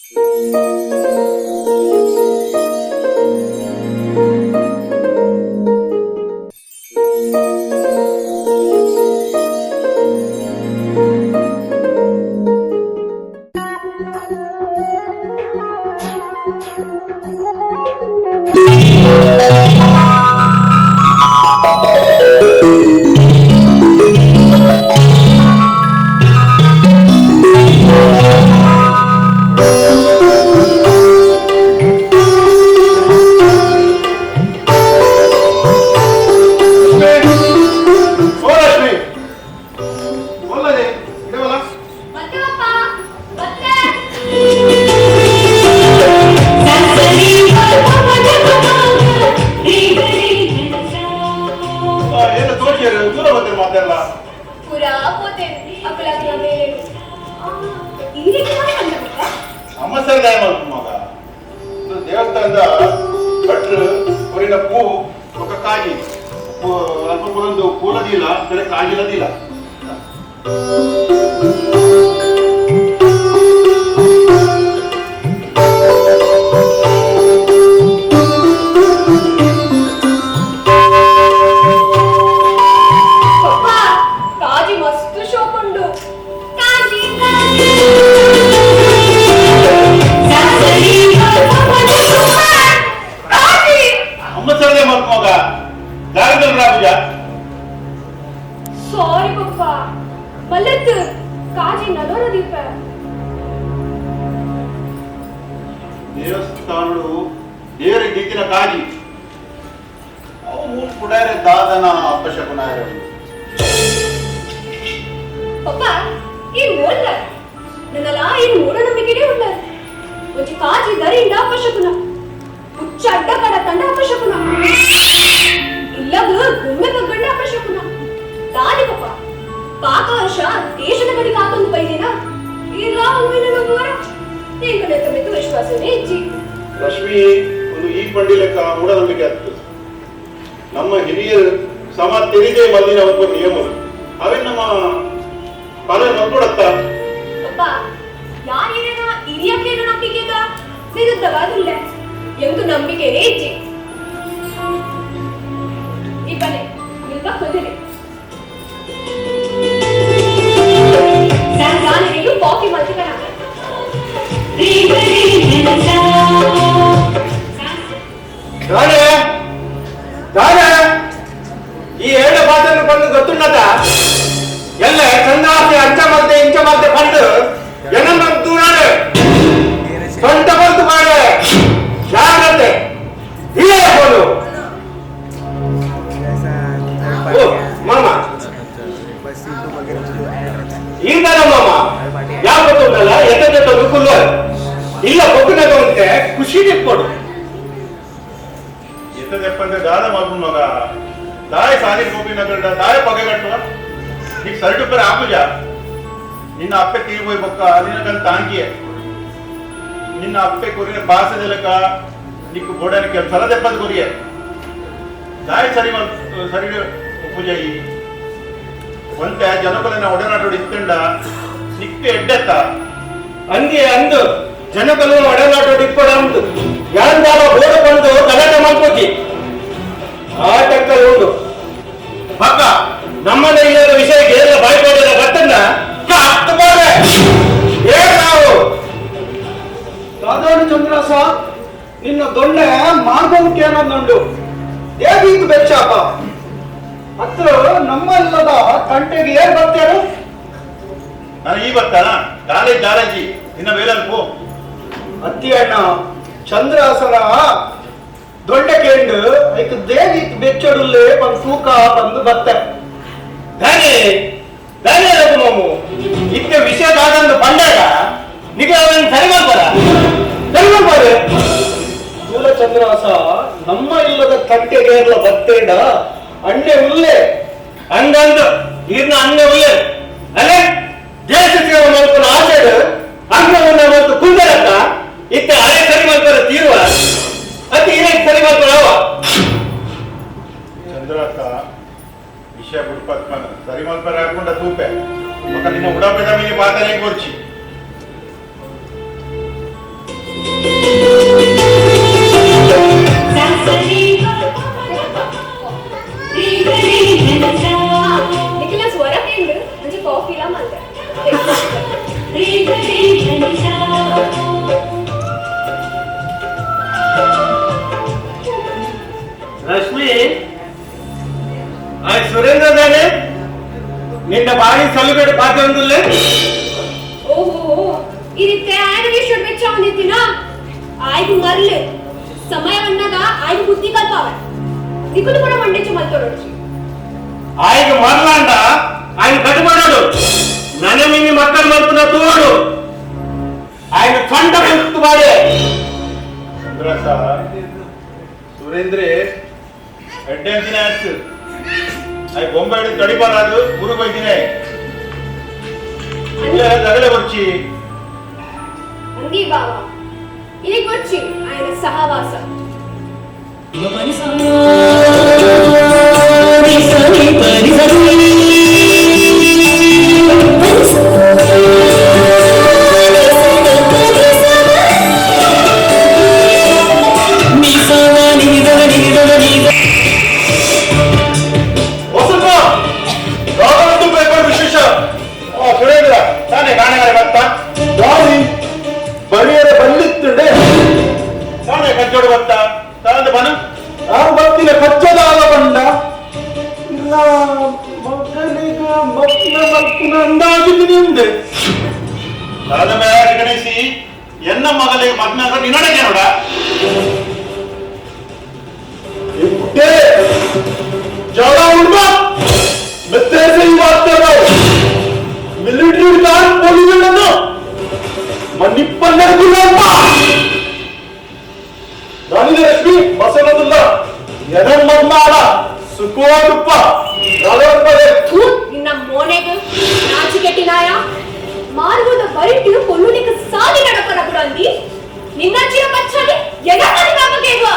ಓ ಲಕ್ಷ್ಮಿ, ಒಲ್ಲದೆ ಇದೇವಲ್ಲ. ಬತ್ತಪ್ಪ, ಬತ್ತೆ. ಏನು ತೋರಿಸಿರು ದೂರ ಬಂದಿರು ಮಾತೆಲ್ಲ. ಪುರಾ ಪೋತೆ ಅಕುಲಾಕುಲ ಮೇಲೆ ಈ ರೀತಿ ಮಾಡಿ ಬಂದ. ಅಮ್ಮಸರ ದಾಯ ಮಗ ಇದು ದೇವಸ್ಥಾನದ ಭಟ್ರು ಹೊರಿನ ಪೂ ఒక ಕಾಜಿ ಅಲ್ಪ ಒಂದು ಪೂಲದಿಲ್ಲ ಬೇರೆ ಕಾಜಿಲದಿಲ್ಲ. ಪಪ್ಪ, ಕಾಜಿ ಮಸ್ತ್ ಶೋಕುಂಡು. ಕಾಜಿ ಕಾಜಿ. ಅಮ್ಮಸರದೇ ಮಗ ದಾರದಲ್ಲಿ ರಾಬುಜ. ಸಾರಿ ಪಪ್ಪ, ಮಲ್ಲತ್ತು ಕಾಜಿ ನಡೋರ ದೀಪ. ದೇವಸ್ಥಾನಡು ದೇವರಿಗೆ ದಿಕ್ಕಿನ ಕಾಜಿ ಅವು ಮೂರು ಪುಡಾರೆ ದಾದನ ಅಪಶಕುನಾಯರು. ಪಪ್ಪ, ಈ ಮೋಲ್ಲ ನನ್ನಲ್ಲ ಈ ಮೂಢನಂಬಿಕೆನೇ ಉಳ್ಳ. ಒಂಜಿ ಕಾಜಿ ದರಿಂದ ಅಪಶಕುನ, ಹುಚ್ಚ ಅಡ್ಡ ಕಡ ತಂಡ ಅಪಶಕುನ, ಇಲ್ಲಗ ಗುಮ್ಮೆ ಬಗ್ಗಂಡ ಅಪಶಕುನ. ದಾದಿ ಪಪ್ಪ, ಪಾಕ ವರ್ಷ ದೇಶದ ಕಡೆ ಕಾತೊಂದು ಬೈದೇನ ಇಲ್ಲ ಒಮ್ಮೆನ ನಂಬುವರ ಎಂಕನೆ ತಮ್ಮಿದ್ದು ವಿಶ್ವಾಸವೇ ಇಜ್ಜಿ. ಲಕ್ಷ್ಮಿ, ಒಂದು ಈ ಪಂಡಿ ಲೆಕ್ಕ ಮೂಢನಂಬಿಕೆ ಆಗ್ತದೆ. ನಮ್ಮ ಹಿರಿಯರು ಸಮ ತೆರಿಗೆ ಮಲ್ಲಿನ ಒಂದು ನಿಯಮ ಅವೇ ನಮ್ಮ ಪಾಲನೆ ಮಲ್ಕೊಡತ್ತ. ಪಪ್ಪ, ಯಾರೇನ ಹಿರಿಯಕ್ಲೇನ ನಂಬಿಕೆಗ ವಿರುದ್ಧವಾದುಲ್ಲ ಎಂಕು ನಂಬಿಕೆನೇ ಇಜ್ಜಿ. ಈ ಬನ್ನಿ ನಿಲ್ಪ ಕುಂದಿರಿ. ನಾನು ಕಾಫಿ ಮಲ್ತಿಕಣ. ದಾನೆ ದಾನೆ ಈ ಏಳು ಪಾತ್ರನು ಬಂದು ಗೊತ್ತುಣ್ಣದ ಎಲ್ಲ ಚಂದಾಸಿ ಅಂಚ ಮಲ್ತೆ ಇಂಚ ಮಲ್ತೆ ಬಂದು ಏನನ್ನ ತೂನಾಡು ಸ್ವಂತ ಬಂತು ಮಾಡೆ ಜಾಗ್ರತೆ ಇಲ್ಲೇ ಬೋಲು. ಓ ಮಾಮ, ಈಗಲ ಮಾಮ ಯಾವ ಗೊತ್ತುಂಟಲ್ಲ ಎತ್ತ ಜೊತೆ ಕುಲ್ಲ ಇಲ್ಲ ಕೊಬ್ಬಿನದ ಉಂಟೆ ಖುಷಿ ಕೊಡು. ಎತ್ತ ದೆಪ್ಪಂದ್ರೆ ದಾದ ಮಲ್ಪುನ ಮಗ ದಾಯ ಸಾಲಿ ಗೋಪಿನಗರ ದಾಯ ಪಗೆ ಕಟ್ಟುವ ನೀ ಸರಿಟು ಪರ ಆಪುಜ. ನಿನ್ನ ಅಪ್ಪೆ ತೀರ್ ಪೋಯಿ ಬೊಕ್ಕ ನಿನ್ನ ತಾಂಗಿಯೇ ನಿನ್ನ ಅಪ್ಪೆ ಕೊರಿನ ಬಾಸದಲಕ ನಿಕ್ಕು ಬೋಡನ ಕೆಲಸ ದೆಪ್ಪದ ಕೊರಿಯೆ ದಾಯ ಸರಿ ಸರಿ ಪೂಜೆ ಈ ಒಂತೆ ಜನಕುಲನ ಒಡನಾಟೋಡು ಇತ್ತಂಡ ನಿಕ್ಕು ಎಡ್ಡೆತ್ತ. ಅಂದಿ ಅಂದು ಜನಕಲು ಒಡನಾಟೋಡು ಇಪ್ಪಡ ಉಂಟು ಯಾಂದಾಲ ಬೋಡ ಬಂದು ಗಲಾಟೆ ಮಾಡ್ಕೋತಿ ಆ ಟಕ್ಕಲ್ ಉಂಟು ಪಕ್ಕ ನಮ್ಮನೆ ಇಲ್ಲದ ವಿಷಯಕ್ಕೆ ಎಲ್ಲ ಬಾಯ್ಪಾಡಿದ ಬತ್ತನ್ನ ಹತ್ತು ಬಾರೆ ಏನ್ ನಾವು. ದಾದಾನು ಚಂದ್ರಸ, ನಿನ್ನ ದೊಣ್ಣೆ ಮಾರ್ಗಮುಖೇನಂದುಂಡು ದೇವೀತು ಬೆಚ್ಚಾಪ ಹತ್ರ ನಮ್ಮ ಇಲ್ಲದ ತಂಟೆಗೆ ಏರ್ ಬರ್ತಾರೆ. ನಾನು ಈ ಬರ್ತಾನ ದಾಲೆ ದಾಲಜಿ ನಿನ್ನ ವೇಲಲ್ಲಿ ಪೋ. ಅತ್ತಿ ಅಣ್ಣ, ಚಂದ್ರಾಸನ ದೊಡ್ಡ ಕೇಂಡು ಐಕ್ ದೇವಿ ಬೆಚ್ಚಡುಲ್ಲೆ ಬಂದು ತೂಕ ಬಂದು ಬತ್ತೆ. ದಾನೆ ದಾನೆ ರಘುಮಾಮು ಇತ್ತ ವಿಷಯ ದಾದಂದು ಬಂದಾಗ ನಿಮಗೆ ಅವನ್ ಸರಿ ಮಾಡ್ಬಾರ ಸರಿ ಮಾಡ್ಬಾರೆ. ಮೂಲ ಚಂದ್ರಾಸ, ನಮ್ಮ ಇಲ್ಲದ ತಂಟೆಗೆ ಏರ್ಲ ಬತ್ತೇಡ ಅಣ್ಣೆ ಉಲ್ಲೆ. ಅಂದಂದು ಈರ್ನ ಅನ್ನ ಉಲ್ಲೆ ಅಲ್ಲೇ ದೇಶ ಸೇವೆ ಮಾಡ್ಕೊಂಡು ಆಸೆಡು ಅಂಗವನ್ನ ಮತ್ತು ಕುಂದರತ್ತ ಇತ್ತ ಅರೆ ಸರಿ ಮಾಡ್ತಾರ ತೀರುವ ಅತಿ ಏನೇ ಸರಿ ಮಾಡ್ತಾರ ಅವ. ಚಂದ್ರಾಸ ವಿಷಯ ಬುಡ್ಪತ್ಮನ ಸರಿ ಮಲ್ಪರ ಹಾಕೊಂಡ ತೂಪೆ ಮಗ ನಿನ್ನ ಉಡಪೆದ ಮೀನಿ ಪಾತನೆ ಕೊರ್ಚಿ. Surendra ದಾನೆ ನಿನ್ನ ಬಾಯಿ ಸಲುಗಡೆ ಪಾತ್ರ. ಓಹೋ, ಈ ರೀತಿ ಆಯ್ನ ವಿಷಯ ಬೆಚ್ಚ ಹೊಂದಿತ್ತೀನ ಆಯ್ದು ಮರ್ಲು ಸಮಯವನ್ನಾಗ ಆಯ್ದು ಬುದ್ಧಿ ಕಲ್ಪಾವ ನಿಕುಲು ಕೂಡ ಮಂಡೆಚು ಮಲ್ತೊಡೊಡ್ಚಿ. ఆయన మరలాండ ఆయన కట్టుబడాడు ననమిని మక్కలు మలుపున తోడు ఆయన చండ పెంచుతువాడే. ಚಂದ್ರಸ, ಸುರೇಂದ್ರೆ ಎಡ್ಡೆ ಆಯ್ತು. ಅಯ್ ಬೊಂಬೆ ಹಿಡಿದು ತಡಿಬಾರದು ಊರಿಗೆ ಹೋಯ್ತೀನಿ ತಗಲೆ ಬರ್ಚಿ. ಅಂದಿ ಬಾವ, ಇಲ್ಲಿಗೆ ఆయన ಸಹವಾಸ. ವಸಂತ, ದಾದೊಂದು ಪೇಪರ್ ವಿಶೇಷ. ಸುರೇಂದ್ರ ತಾನೇ ಕಾಣೆಗಾರೆ ಬತ್ತ. ದಾರಿ ಬರಿಯರ ಬಲ್ಲಿತ್ತುಂಡೆ. ತಾನೇ ಕಜ್ಜೋಡು ಬತ್ತ ತಾನಂದು ಬನ. ನಾನು ಬರ್ತಿನ ಕಚ್ಚದಾದ ಬಂಡ ಇಲ್ಲ ಮಗನಿಗ ಮಗ್ನ ಮಗ್ನ ಅಂದಾಜಿದ್ದೀನಿ ಉಂಡೆ. ದಾದ ಮೇಲೆ ಗಣೇಶಿ ಎನ್ನ ಮಗಲಿಗೆ ಮಗ್ನ ನಿನ್ನೊಡಗೆ ನೋಡ. इट्टे ज्यादा उड़ना, मैं तेरे से ही बात कर रहा हूं। Military car police ಮನ್ನಿಪ್ಪನ್ನೆರಗುಲ್ಲಪ್ಪ. ನಾನಿದೆ ಲಕ್ಷ್ಮಿ ಬಸವನದುಲ್ಲ ಎದಮ್ಮಮ್ಮಾಡ ಸುಖವಾದುಪ್ಪ ನಲವತ್ತೇ. ಥು, ನಿನ್ನ ಮೋನೆಗೆ ನಾಚಿಕೆಟ್ಟಿನಾಯ. ಮಾರ್ಗದ ಬರಿಟಿನ ಕೊಲ್ಲುಲಿಕ್ಕೆ ಸಾಲಿ ನಡಪರ ಕೂಡ ಅಂದಿ ನಿನ್ನಚ್ಚಿನ ಪಚ್ಚಲಿ ಎಡಕಲಿ ಕಾಪಕೇಗುವ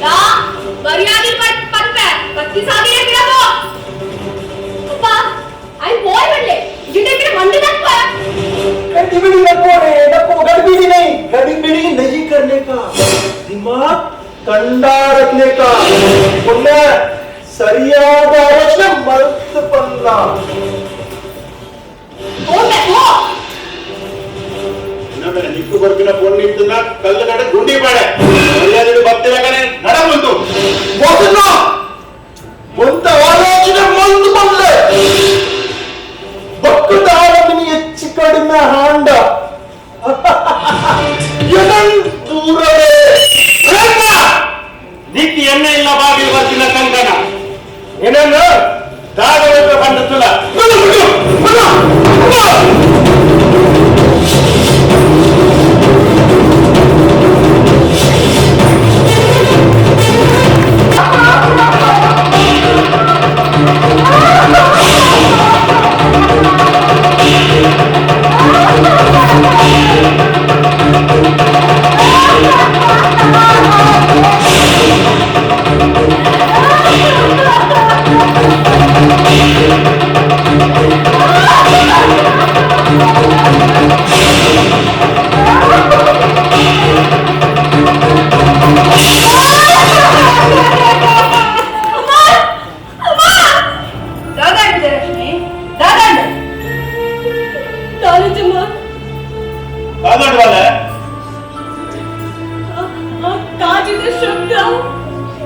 ದಾ ಮರ್ಯಾದೆ ಪಪ್ಪೆ ಪತ್ತಿ ಸಾಗಿನ ಗಿಡಕೋ ಅಪ್ಪ. I ಬಾಯ್ ಬಡ್ಲೆ ಜಿಂಡೆ ಮಂಡಿ ದಪ್ಪ. गड़बड़ी नको रे नको, गड़बड़ी नहीं, गड़बड़ी नहीं करने का, दिमाग ठंडा रखने का, पुण्य ಸರಿಯಾದ ಆಲೋಚನೆ ಮರೆತು ಪಲ್ಲ. ಹೋಗ್ಬೆ ಹೋ. ಇನ್ನೊಮ್ಮೆ ನಿಕ್ಕು ಬರ್ಪಿನ ಪೊಣ್ಣು ಇತ್ತನ್ನ ಕಲ್ಲು ಕಡೆ ಗುಂಡಿ ಪಾಡೆ ಮರ್ಯಾದೆ ಬತ್ತಿರಕನೆ ನಡ ಬಂತು. ಮೊದಲ ಒಂದ ಆಲೋಚನೆ ಮಂದು ಬಲ್ಲೆ ಬಕ್ಕದ ಆಲೋಚನೆ ಹೆಚ್ಚು ಕಡಿಮೆ ಹಾಂಡ ಎದನ್ ದೂರವೇ. ನಿಕ್ಕಿ ಎಣ್ಣೆ ಇಲ್ಲ ಬಾಗಿಲು ಬರ್ತಿನ ಕಂಕಣ ಏನನ್ನು ದಾಗಬೇಕು ಬಂದತ್ತಲ್ಲ. ದಾದಾಂಡ ಲಕ್ಷ್ಮಿ, ದಾದಾಂಡ. ತಾಲುಜಮ್ಮ. ಕಾದಾಡುವಲ್ಲ. ಆ ಕಾಜಿನ ಶಬ್ದ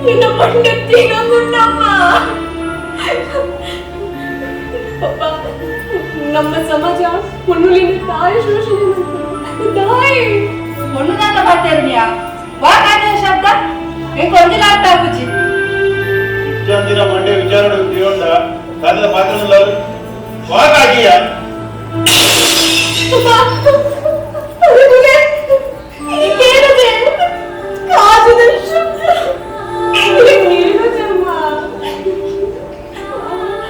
ನಿನ್ನ ಮಂಡೆ ತೀಗೊಂಡುಂಡಮ್ಮ. ಪಪ್ಪ, ನಮ್ಮ ಸಮಾಜ ಪೊನ್ನುಲಿನ ತಾಯಿ ಶೋಷಣೆ ಮಾಡ್ತಾರೆ ತಾಯಿ. ಹೊಣ್ಣುದಾತ ಬರ್ತಿರ್ನಿಯ ವಾ ಕಾಜದ ಶಬ್ದ ಎಂಕ್ ಒಂಜಿಲ ಅರ್ಥ ಆಪುಜಿ. ಇಚ್ಚಂದಿನ ಮಂಡೆ ವಿಚಾರಣೆ ಜೀವನದ ಕಾಲದ ಪಾತ್ರ ವಾಕಾಗಿಯ. ಪಪ್ಪ, ಅರುಗುಲೆ, ಈಗೇನದೆ ಕಾಜಿನ ಶಬ್ದ ನೀನುಜಮ್ಮ.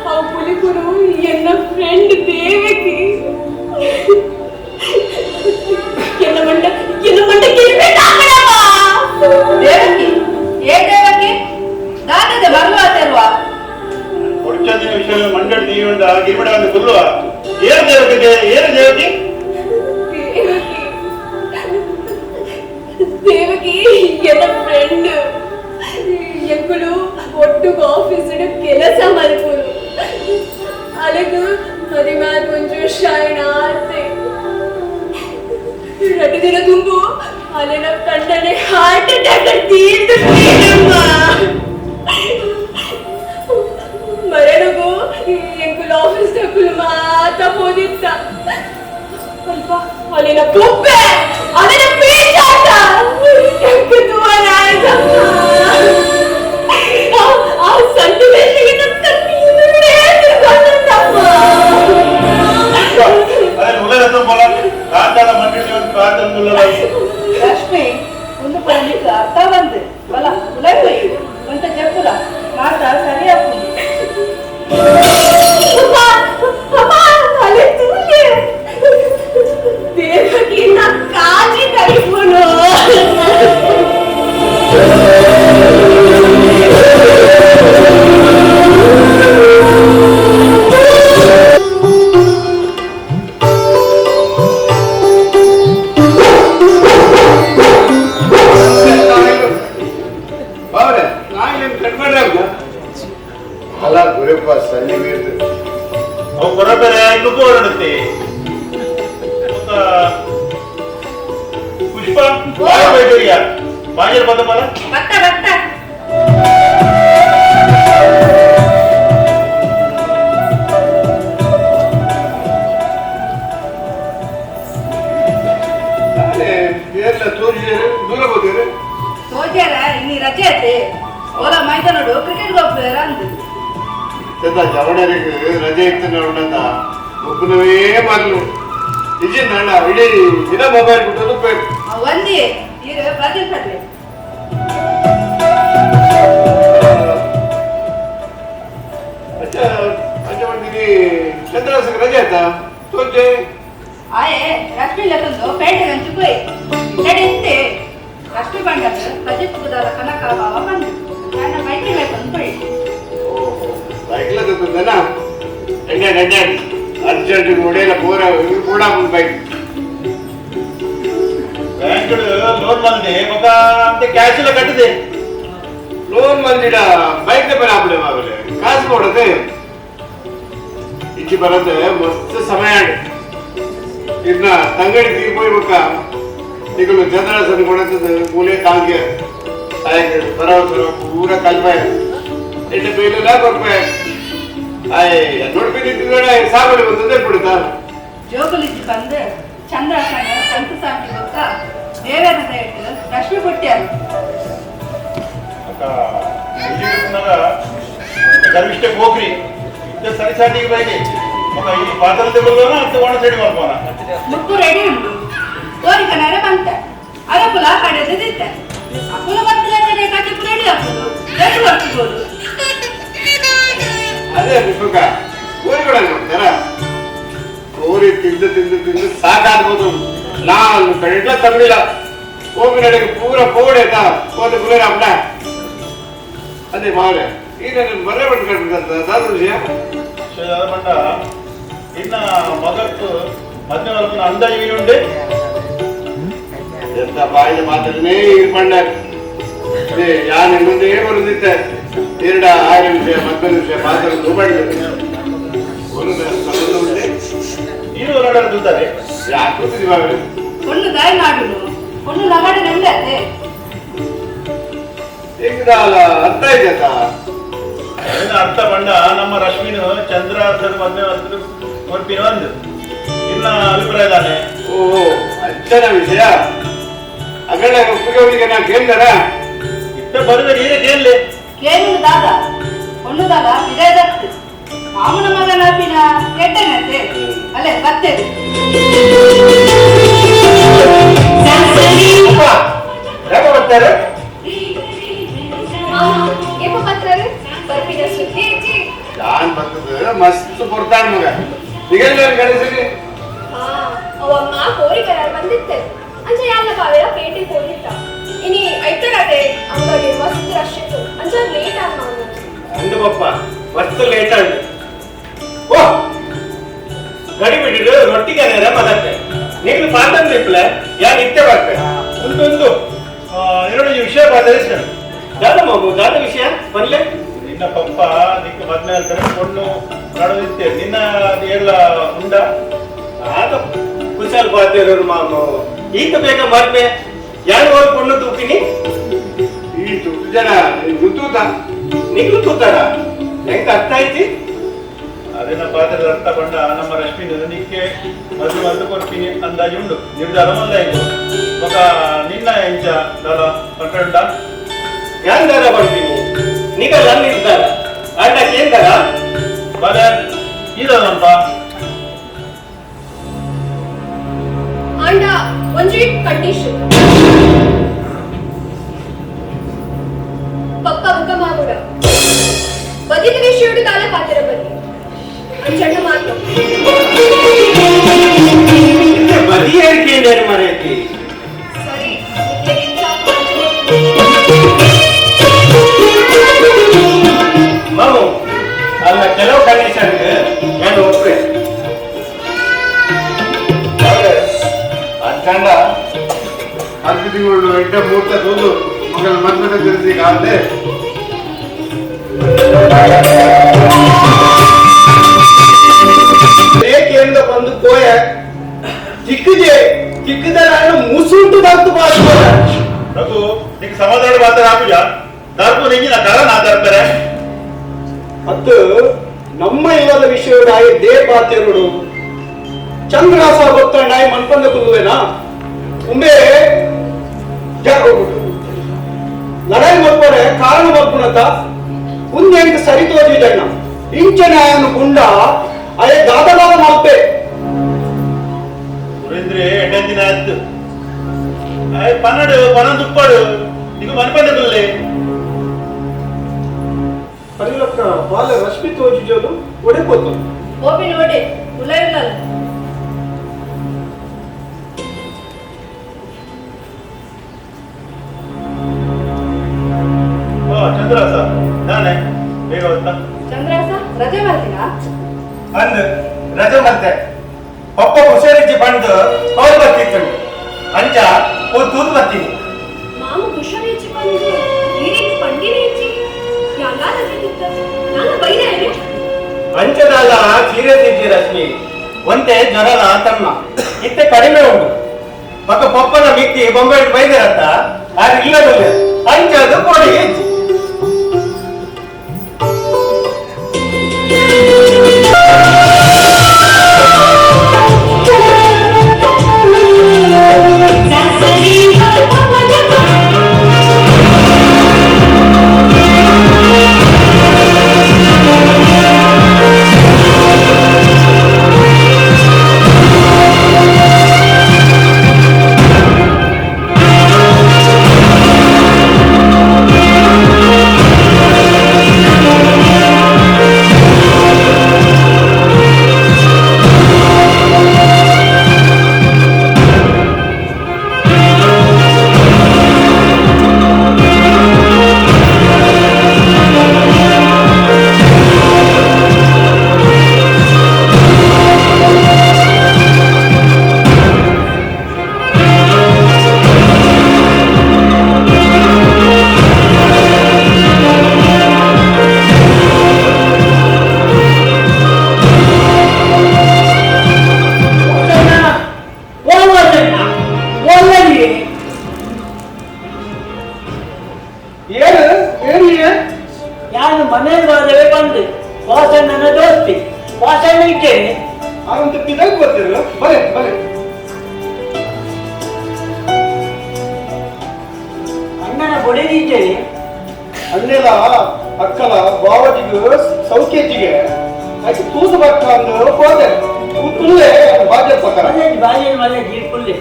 ಆ ಪುಲಿಕುರು ಎನ್ನ ಫ್ರೆಂಡ್ ದೇವಕಿ. ಎನ್ನ ಮಂಡ ಎನ್ನ ಮಂಡ ಕಿರ್ಬೇಕಾಗಣಮ್ಮ. ದೇವಕಿ? ಏ ದೇವಕಿ? ದಾದದ ಬರಲು ಆತರ್ವಾ? ಕೊಡ್ಚಂದಿನ ವಿಷಯ ಮಂಡಳಿ ಜೀವನದ ಗಿರಿಮಡವನ್ನು ಕೊಲ್ಲುವ ಏನು ದೇವಕಿಗೆ ಏನು ದೇವಕಿ? ದೇವಕಿ, ದೇವಕಿ ಎನ್ನ ಫ್ರೆಂಡ್. ಎಂಕುಲು ಒಟ್ಟುಗು ಆಫೀಸ್ ಕೆಲಸ ಮಲ್ಪುರು. ಅಲಗು ಮದಿಮಾತ್ ಒಂಚೂರು ಶೈಣ ಆತೆ. ರಟ್ಟು ದಿನ ತುಂಬು ಅಲೆನ ಕಂಡನೆ ಹಾರ್ಟ್ ಅಟ್ಯಾಕ್ ತೀರ್ದು. ಮಾತ ಪೋದಿತ್ತ ಅಲ್ಪ ಅಲ್ಲಿನ ಕುಪ್ಪೆ ಅಲ್ಲಿನ ಪೀಚಾಟ ಆ ಸನ್ನಿವೇಶಕ್ಕೆ ನನ್ನ ಕಣ್ಣೀರೇ ತಿರ್ಗೊಂಡಮ್ಮ. ಅದೇ ಉಲಗತ್ತ ಬೋಲ ಕಾಂತಾಳ ಮಂಡಳಿ ಒಂದು ಕಾಂತಂದುಲ್ಲ. ಲಕ್ಷ್ಮಿ ಒಂದು ಪಂಡಿತ ಅರ್ಥ ಬಂದು ಬಲ ಉಲೈ ಒಂತ ಜಪ್ಪುಲ ಮಾತ ಸರಿ ಆಗ್ತದೆ. ಅಮ್ಮ, ಅಮ್ಮ, ಅಲ್ಲೇ ತೂಲೆ. ದೇವಕಿನ ಕಾಜಿ ತರಿಪುನು. ಬಾವ್ರೆ ನಾಯಿ ಕಟ್ ಮಾಡ್ರೆ ಅಲ್ಲ ಗುರಪ್ಪ ಸನ್ನಿ ಬೀರ್ದು ಅವು ಕೊರಬೇರೆ ನುಗ್ಗು ಹೊರಡುತ್ತೆ. ಪುಷ್ಪ ಬೈದರಿಯ ಬಾಜರ್ ಬಂದ ಬಲ ಬತ್ತ ಬತ್ತ. ಏರ್ಲ ತೋರಿಸಿದರೆ ದೂರ ಹೋದಿರಿ. ತೋಜಾರ ಇನ್ನಿ ರಜೆ ಐತೆ ಓಲ ಮೈದಾನಡು ಕ್ರಿಕೆಟ್ ಹೋಗ್ತಾರ ಅಂದು. ಚಂದ ಜವಣರಿಗೆ ರಜೆ ಇತ್ತು ನೋಡಂತ ಒಬ್ಬನವೇ ಮರಲು ಇಜಿ ನಣ್ಣ ಇಡೀ ದಿನ ಮೊಬೈಲ್ ಬಿಟ್ಟದ್ದು ಬೇಕು. ಒಂದೇ ಈಗ ಬ್ರಜಿಲ್ ಕಟ್ಲಿ. ಅಜ್ಜ ಅಜ್ಜ ಬಂದಿರಿ ಚಂದ್ರಸಕ್ಕೆ ರಜೆ ಆಯ್ತಾ ತೋಜೆ. ಆಯೆ ರಶ್ಮಿ ಲಕ್ಕಂದು ಪೇಟೆ ಗಂಚು ಪೋಯ್ ನಡೆ ಇತ್ತೆ ರಶ್ಮಿ ಬಂಡಾಗ ರಜೆ ಪುದಾಲ ಕನಕ ಬಾವ ಬಂದು ನನ್ನ ಬೈಕ್ ಲೇಕೊಂಡು ಪೋಯ್. ಬೈಕ್ಲ ತಂದನ ಎಣ್ಣೆ ಎಣ್ಣೆ ಅರ್ಜೆಂಟ್ ಹೊಡೆಯಲ್ಲ ಪೂರ ಕೂಡ bike. Bank loan ಮಲ್ದೆ ಮಗ ಅಂತ ಕ್ಯಾಶ್ ಎಲ್ಲ ಕಟ್ಟಿದೆ. ಲೋನ್ ಮಂದಿಡ ಬೈಕ್ ಬೇರೆ ಆಪಡೆ ಮಾವಲೆ ಕಾಸು ಕೊಡದೆ ಇಚ್ಚಿ ಬರತ್ತೆ ಮಸ್ತ್ ಸಮಯ. ಇದ್ನ ತಂಗಡಿ ತೀರ್ಪೋಯ್ ಬಕ್ಕ ಈಗಲೂ ಚಂದ್ರಸನ್ ಕೊಡತ್ತದ ಮೂಲೆ ತಾಂಗೆ ಆಯ್ತು ಬರೋ ಬರೋ ಪೂರ ಕಲ್ಪಾಯ ಎಣ್ಣೆ ಬೇಲೆಲ್ಲ ಕೊರ್ಪಾಯ ಆಯ್ ನೋಡ್ಬಿದ್ದಿದ್ದ ಸಾಬಡಿ ಬಂದದ್ದೇ ಬಿಡುತ್ತಾ. ಜೋಗುಲಿಜ್ಜಿ ಬಂದು ಚಂದ್ರಸನ ಸಂತು ಸಾಕಿ ಬೊಕ್ಕ ದೇವರ ದಯಟ್ಟು ರಶ್ಮಿ ಕೊಟ್ಟ್ಯಾರು. ಅಕ್ಕ ಗರ್ವಿಷ್ಠ ಹೋಗ್ರಿ ಇದ್ದ ಸರಿ ಸಾಟಿಗೆ ಬೈಗೆ ಮಗ ಈ ಪಾತ್ರದ ಅಂತ ಒಣ ಸೈಡ್ ಮಾಡ್ಬೋಣ. ಮುಕ್ಕು ರೆಡಿ ಉಂಟು ಕೋರಿಕನಾರ ಬಂತ ಅರಪುಲ ಕಡೆದಿದ್ದ ಅಪುಲ ಬತ್ತಲ ಕಟ್ಟಿಪು ರೆಡಿ ಆಗ್ತದೆ ರೆಡಿ ಬರ್ತಿಬೋದು. ಅದೇ ಪುಷ್ಪಕ ಕೋರಿ ನೋಡ್ತಾರ ಕೋರಿ ತಿಂದು ತಿಂದು ತಿಂದು ಸಾಕಾಗ್ಬೋದು. ನಾನು ಕಡೆಟ್ಲ ತಂದಿಲ್ಲ ಹೋಗಿ ನಡೆಗೆ ಪೂರ ಪೋಡೆ ಹೋದ ಪುರ ಅಪ್ಪ ಅದೇ ಮಾವ್ರೆ ಈಗ ನನ್ನ ಬರೇ ಬಂದ್ಕೊಂಡ್ಬಿಟ್ಟಂತ ದಾದ ವಿಷಯ. ಬಂಡ ಇನ್ನ ಮಗಕ್ಕೆ ಮದ್ವೆ ಮಲ್ಪನ ಅಂದಾಜು ಉಂಡೆ. ಎಂತ ಬಾಯಿದ ಮಾತ್ರನೇ ಇರ್ಪಂಡ ಅದೇ ಯಾನ್ ಮುಂದೆ ಬರುದಿತ್ತೆ ಎರಡ ಆರು ವಿಷಯ ಮತ್ತೊಂದು ವಿಷಯ ಮಾತ್ರ ತೂಬಂಡೆ ಒಂದು ಸಂಬಂಧ ಉಂಟೆ. ನೀರು ಹೊರಡಾಡ್ತಾರೆ. ಯಾಕೆ ಗೊತ್ತಿದೆ ಮಾವ್ರೆ? பொண்ணு தாய் நாடுನು பொண்ணு ನಗಡೆ ನಂಡತ್ತೆ. ಈಗ ಅರ್ಥ ಇದೆಯಾ? ಅದನ್ನ ಅರ್ಥ ಬಂಡ ನಮ್ಮ ರಶ್ಮಿನು ಚಂದ್ರ ಸರ್ ಮದ್ವೆ ಕೊರ್ಪಿನ ಒಂದು ಇನ್ನ ಅಭಿಪ್ರಾಯ ತಾನೆ. ಓ ಅಜ್ಜನ ವಿಷಯ ಅಗಲ ಒಪ್ಪಿಗೆ ನಾ ಕೇಳ್ದಾರ. ಇತ್ತ ಬರುವೆ ನೀರೇ ಕೇಳಲಿ. ಕೇಳುನು ದಾದ பொண்ணு ದಾದ ವಿಜಯದತ್ತು ಮಾಮನ ಮಗನ ಕೆಟ್ಟನಂತೆ ಅಲ್ಲೇ ಬರ್ತೇವೆ. ಯಾಕೆ ಬರ್ತಾರೆ? ಏಪ ಪತ್ರರು ಬರ್ಪಿನ ಸುದ್ದಿ ಅಜ್ಜಿ. ಯಾನ್ ಬರ್ತದ ಮಸ್ತ್ ಪೊರ್ತಾಣ ಮಗ ಈಗೆಲ್ಲ ಕಳಿಸಿರಿ. ಹಾ ಅವಮ್ಮ ಕೋರಿ ಕರಾರ್ ಬಂದಿತ್ತೆ ಅಂಚ ಯಾಲ್ಲ ಬಾವೆರ ಪೇಟೆ ಹೋಗಿತ್ತ ಇನಿ ಐತರದೆ ಅಂಗಡಿ ಮಸ್ತ್ ರಶ್ ಇತ್ತು ಅಂಚ ಲೇಟ್ ಆಗ ಅಂದು ಪಪ್ಪ ಮಸ್ತ್ ಲೇಟ್ ಆಂಡ್ ಓ ಗಡಿ ಬಿಟ್ಟಿಡು ರೊಟ್ಟಿಗೆ ನೇರ ಮದತ್ತೆ ನೀನು ಪಾತಂದ್ರಿಪ್ಲೆ ಯಾನ್ ಇತ್ತೆ ಬರ್ತೆ. ಒಂದೊಂದು ಎರಡು ವಿಷಯ ಬಾಧರಿಸ್ತಾನೆ. ದಾದ ಮಗು ದಾದ ವಿಷಯ ಬನ್ಲೆ. ನಿನ್ನ ಪಪ್ಪ ನಿಕ್ಕ ಮದ್ವೆ ಹೇಳ್ತಾರೆ ಪೊಣ್ಣು ನಡದಿತ್ತೆ ನಿನ್ನ ಎಲ್ಲ ಉಂಡ. ಆಗ ಕುಶಾಲ್ ಬಾತಿರೋರು ಮಾಮು ಈತ ಬೇಗ ಮರ್ಮೆ ಯಾರು ಹೋಗಿ ಪೊಣ್ಣು ತೂಪಿನಿ. ಈ ದುಡ್ಡು ಜನ ಗುತ್ತೂತ ನಿಗ್ಲು ತೂತಾರ ಹೆಂಗ ಅರ್ಥ ಐತಿ? ಅರೆನ ಪಾತ್ರದ ಅರ್ಥ ಪಂಡ ನಮ್ಮ ರಶ್ಮಿನ ನಿಕ್ಕೆ ಮದುವೆ ಮದ್ದು ಕೊಡ್ತೀನಿ ಅಂದಾಜು ಉಂಡು ನಿರ್ಧಾರ ಮಂದಾಯ್ತು. ಬೊಕ ನಿನ್ನ ಎಂಚ ದಾದ ಪಂಡ ಯಾನ್ ದಾದ ಪಡ್ತೀನಿ ನಿಗಲ್ಲ ನಿರ್ಧಾರ ಅಣ್ಣ ಕೇಂದ್ರ ಬಲೆ ಇದಲ್ಲಂಪ ಆಂಡ ಒಂಜಿ ಕಂಡೀಷನ್. ಪಪ್ಪ ಬುಕ್ಕ ಮಾಮುಡ ಬದಿತ ವಿಷಯಡು ದಾಲ ಪಾತ್ರ ಬನ್ನಿ ಅಂಚಣ್ಣ ಮಾತು ಬದಿ ಹೇಳಿಕೆ ಮರೆಯತಿ. ಸರಿ ಮಾಮು ಅಲ್ಲ ಕೆಲವು ಕಂಡೀಷನ್ ನಾನು ಒಪ್ಪೆ. ಅಂಚಂಡ ಅತಿಥಿಗಳು ಎಡ್ಡೆ ಮೂರ್ತ ತೂದು ಮಗನ ಮದ್ಮದ ತಿಳಿಸಿ ಕಾದೆ. ಕೇಂದ್ರ ಬಂದು ಕೋಯ ಚಿಕ್ಕದೆ ಚಿಕ್ಕದ ಮುಸುಂಟು ಬಂತು ಬಾಸ್ಕೋರ. ರಘು ನಿಂಗೆ ಸಮಾಧಾನ ಮಾತ್ರ ಆಪುಜ ದರ್ಪು ನಿಂಗಿನ ಕಾರಣ ದರ್ಪರೆ ಮತ್ತು ನಮ್ಮ ಇಲ್ಲದ ವಿಷಯದಾಯ they ಪಾತೆರುಡು ಚಂದ್ರಹಾಸ ಗೊತ್ತಂಡಾಯಿ ಮನ್ಪಂದ ಕುಲ್ಲುವೆನಾ ಉಂಬೆ ಲಡಾಯಿ ಮಲ್ಪರೆ ಕಾರಣ ಮಲ್ಪುನತ ಉಂದೆಂಕ್ ಸರಿ ತೋಜಿದಣ್ಣ ಇಂಚನೆ ಆಯನು ಗುಂಡ ಅಯೇ ದಾದಲಾದ ಮಲ್ಪೆ. ಸುರೇಂದ್ರೆ ಎಡ್ಡಂದಿನ ಆಯ್ತು ಆಯ್ ಪನ್ನಡು ಪನಂದುಪ್ಪಾಡು ನಿಂಗೆ ಮನ್ಪಂದ ಕುಲ್ಲೆ. ಪರಿಲಕ್ಕ ಬಾಲ ರಶ್ಮಿ ತೋಜಿಜೋದು ಒಡೆ ಪೋತು ಓಪಿನ ಒಡೆ ಉಲೈಲ್ಲಲ್ಲ. ಓ ಚಂದ್ರಾಸ ನಾನೇ ಬೇಗ ಹೊತ್ತಾ. ಚಂದ್ರಾಸ ರಜೆ ಮಾಡ್ತೀರಾ? ಅಂದು ರಜೆ ಮತ್ತೆ ಪಪ್ಪ ಹುಷಾರಿಜ್ಜಿ ಬಂದು ಅವ್ರು ಬರ್ತಿತ್ತು ಅಂಚ ಓ ತೂದು ಬರ್ತೀನಿ. ಮಾಮ ಹುಷಾರಿಜ್ಜಿ ಬಂದು ಈರಿಗೆ ಪಂಡಿನ ಇಜ್ಜಿ ಯಾಲ ರಜೆ ತಿತ್ತ ನಾನು ಬೈದೆ. ಅಂಚದಾಲ ಸೀರಿಯಸ್ ಇಜ್ಜಿ ರಶ್ಮಿ ಒಂತೆ ಜ್ವರಲ ತಮ್ಮ ಇತ್ತೆ ಕಡಿಮೆ ಉಂಟು. ಪಕ್ಕ ಪಪ್ಪನ ಮಿಕ್ಕಿ ಬೊಂಬೆ ಬೈದಿರತ್ತ ಆದ್ರೆ ಇಲ್ಲದಿಲ್ಲ ಅಂಚದು ಕೊಡಿ ಇಜ್ಜಿ. ಯಾನು ಮನೇಲಿ ಬಂದವೇ ಬಂದು ವಾಸಣ್ಣನ ದೋಸ್ತಿ ವಾಸಣ್ಣ ಇದ್ದೇನೆ. ಆನಂತ ಪಿದಾಗ್ ಬರ್ತಿರಲ್ಲ ಬಲೆ ಬಲೆ. ಅಣ್ಣನ ಬೊಡೆದಿದ್ದೇನೆ. ಅಣ್ಣೆಲ ಅಕ್ಕಲ ಬಾವಜಿಗೆ ಸೌಖ್ಯಜಿಗೆ ಆಯ್ತು ತೂಸು ಬಕ್ಕ ಅಂದು ಹೋದೆ ಕೂತುಲ್ಲೇ ಬಾಜೆ ಪಕ್ಕ ಬಾಜೆ ಮನೆ ಜೀಪುಲ್ಲೆ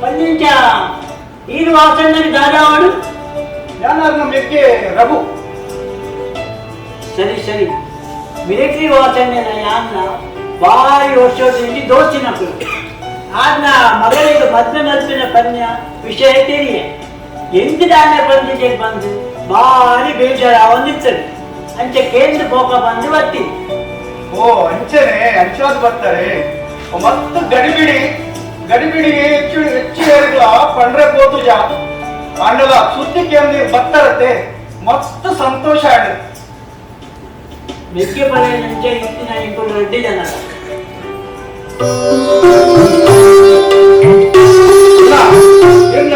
ಪಂಚ ಈರು ವಾಸಣ್ಣನ ದಾದಾವಡು ಯಾನಾದ್ರು ಮೆಕ್ಕೆ ರಘು. ಸರಿ ಸರಿ ಮಿಲಿಟರಿ ವಾಸಣ್ಣನ ಯಾನ್ನ ಭಾರಿ ವರ್ಷದಲ್ಲಿ ದೋಸ್ತಿನಕ್ಕಳು ಆದ್ನ ಮಗಳಿಗೆ ಮದ್ವೆ ಮಲ್ಪಿನ ಪನ್ಯ ವಿಷಯ ತಿಳಿಯ ಎಂತ ದಾನ ಬಂದಿದೆ ಬಂದು ಭಾರಿ ಬೇಜಾರ ಒಂದಿತ್ತದು ಅಂಚೆ ಕೇಂದ್ರ ಪೋಕ ಬಂದು ಬರ್ತೀನಿ. ಓ ಅಂಚನೆ ಅಂಚಾದ್ ಬರ್ತಾರೆ ಮತ್ತು ಗಡಿಬಿಡಿ ಗಡಿಬಿಡಿ ಹೆಚ್ಚು ಹೆಚ್ಚು ಹೇಳಿದ್ಲ ಪಂಡ್ರೆ ಪೋತುಜ ಆಂಡಲ ಸುದ್ದಿ ಕೇಂದ್ರ ಬರ್ತಾರತ್ತೆ ಮಸ್ತ್ ಸಂತೋಷ ಆಡಿ. ಮೆಕ್ಕೆ ಪಡೆಯ ನಂಚೆ ಇತ್ತಿನ ಇಂಕುಲು ರೆಡ್ಡಿ ಜನ. ಎನ್ನ